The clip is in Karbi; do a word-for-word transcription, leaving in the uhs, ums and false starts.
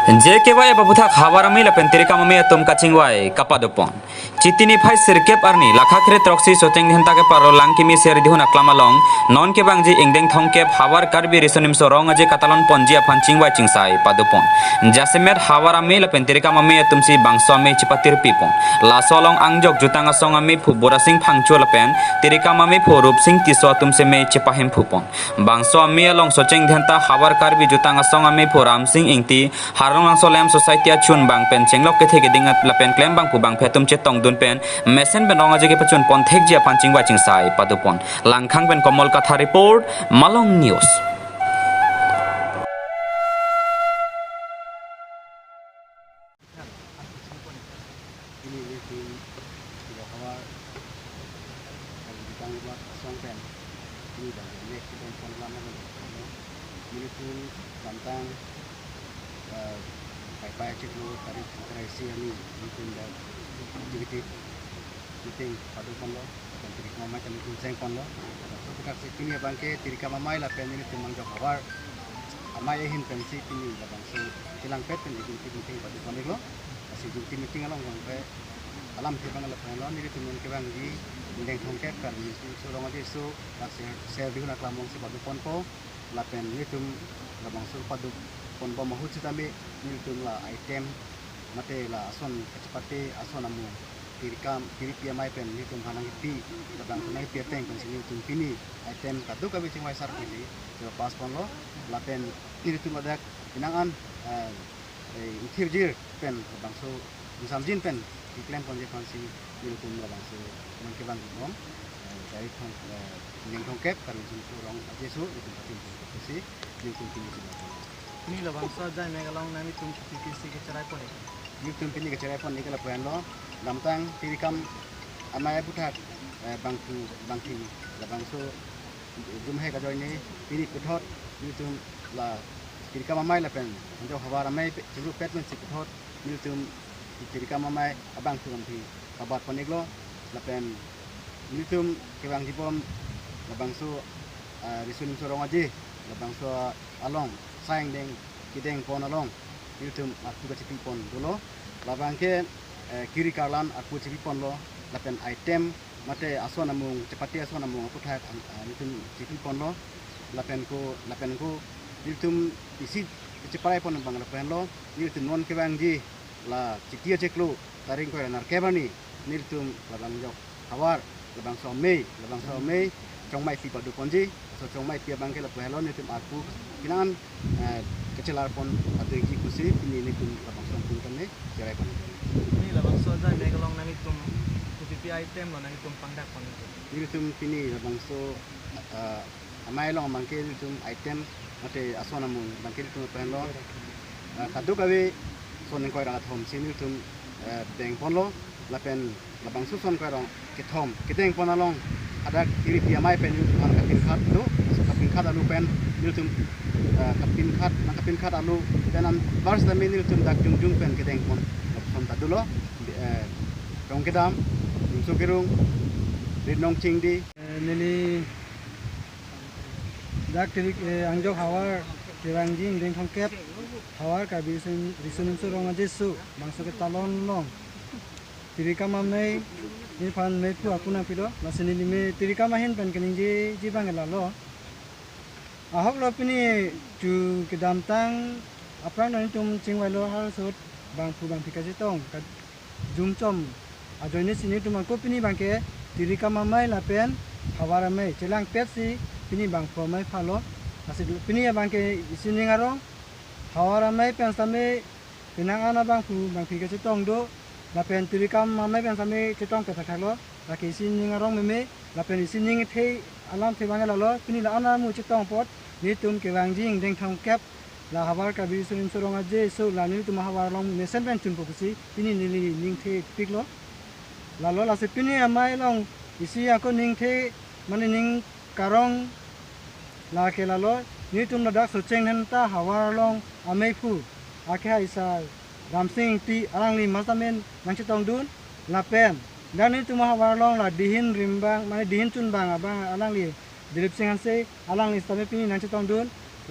J K Y F aphuthak Havar Amei lapen Tirikam Amei atum kachingvai kapadopon. Chiti niphai sirkep arni, lakha kre throksi Socheng Dhenta keparo Langkimi Serdihun aklam along, non kevangji ingdeng thomkep Havar Karbi Riso Nimso Rong Aje katalon ponji aphan chingvai chingsai padopon. Jasemet Havar Amei lapen Tirikam Amei atumsi bangso amei chepatirpipon. Laso along angjok Jutang Asong ameiphu Borasing Phangcho lapen Tirikam ameiphu Rupsing Tisso atumsi amei chepahemphupon. Bangso amei along Socheng Dhenta Havar Karbi Jutang Asong ameiphu Ramsing Ingti, Harlonglangso Lamb Society achunbang pen chenglok kethe keding lapen klembangphu bangphe atum chetongdun pen mesen pen rong aje kepachun ponthekji aphan chingvai chingsai padopon. Langkhang pen Komol Kathar report, Malong News. Ini, ini tim Tiga Havar, kalau di Tanggubat Asong pen, ini bang, ini kita yang pernah lama kan, ini tim Bantang, eh, Pai Pai Chiklo, Tarik Angkara Isi, ini, ini tim dan activity meeting padoponlo, dan Tirikam Amei kami tim sengponlo. So, kita si pini abangke Tirikam Amei lapen ini tim angjok Havar Amei ahin pensi pini labangso chelangpet pen activity meeting padoponlo. Lasi activity meeting along bangke alamthe abang lapen lo nelitum non kevangji ingdeng thomkep Karbi Riso Nimso Rong Aje aso, lasi Serdihun aklam alongsi padoponpo, lapen nelitum labangso padoponbom ahut sitame nelitum la item mate la ason kachepate ason amung Tirikam, Tiripi Amei pen nelitum aphan nangkipi, labangso nangkipi ateng pensi nelitum pini item kadokave chingvai sar pensi chepass ponlo, lapen nelitum ladak pinangan, eh, eh, ingthirjir pen labangso ingsamjin pen keklem ponji aphansi nelitum labangso non kevang bom, eh, tarik thom, eh, ingdeng thomkep Karbi Riso Nimso Rong Aje aso nelitum patim pusi nelitum pini chingvai ponlo. Pini labangso ajai mek along nanglitum P P C kecherai pon-ik? Nelitum pini kecherai pon-ik lapu-an lo, damtang Tirikam Amei aphuthak, eh, bangphu bangphi labangso jumhek ajoine pini puthot nelitum la Tirikam Amei lapen angjok Havar Amei pe-, chingruppet pensi puthot nelitum Tirikam Amei abangphu bangphi kabat pon-iklo, lapen nelitum kevangji bom labangso, ah, Riso Nimso Rong Aje labangso along sai ingdeng kedeng pon along nelitum arpu kachepi pon dolo. Labangke, eh, kiri karlan arpu chepi ponlo, lapen item mate ason amung, chepate ason amung aphuthak, ah, nelitum chepi ponlo, lapen ko, lapen ko nelitum isi cheparai pon abang lapen lo, nelitum non kevangji la Chiti achiklo tarik ingkoi ra nerkep arni nelitum labang angjok Havar, labangso amei, labangso amei chongmaipi padoponji, laso chongmaipi abangke lapu helo nelitum arpu pinangan, eh, kachelar pon padoji pusi pini nelitum labangso atum tame cherai pon. Pini labangso ajai mek along nanglitum kopipi item lo nanglitum pangdak pon? Nelitum pini labangso, eh, amei along abangke nelitum item mate ason amung abangke nelitum pen lo, eh, kadokave son ingkoi ra thomsi nelitum, eh, deng ponlo, lapen labangso son ingkoi ra kethom kedeng pon along hadak Tiripi Amei pen nelitum aphan kapinkhat do, laso kapinkhat alu pen nelitum, eh, kapinkhat, nangkapinkhat alu pen anparsi tame nelitum dak jongjung pen kedeng pon lapuson ta dolo, eh, Rong Kedam, Nimso Kerung, Rit Nongchingdi. Eh, neli dak Tirik, eh, angjok Havar kevangji ingdeng thomkep Havar Karbi Riso Nim-, Riso Nimso Rong Aje aso bangso ketalon along Tirikam Amei nephan meiphu arpu nangpilo, lasi neli me Tirikam ahin pen keningjeji abang lalo. Ahok lo pini chu kedamtang aphrang nelitum chingvailo, halaso bangphu bangphi kachetong ka-, jumchom ajoine si nelitum ako pini abangke Tirikam Amei lapen Havar Amei chelangpetsi pini bangphu amei phalo. Lasi pini abangke isi ning arong Havar Amei pen sitame pinangan abangphu bangphi kachetong do, lapen Tirikam Amei pen sitame chetongpet thakthak lo, lake isi ning arong meme, lapen isi ning the alamthe abang lalo, pini la-an amu chetong apot nelitum kevangji ingdeng thomkep la Havar Karbi Riso Nimso Rong Aje aso la nelitum ahavar along mesen pen chunpo pusi pini neli ningthepiklo. Lalo lasi pini amei along isi ako ningthe mane ning karong lake lalo, nelitum ladak Socheng Dhenta havar along ameiphu akehai sar Ramsing Ingti alangli masamen nangchetongdun, lapen dak nelitum ahavar along la dihin rimbang mane dihin chunbang abang alangli Dilip Sing Hanse alangli sitame pini nangchetongdun.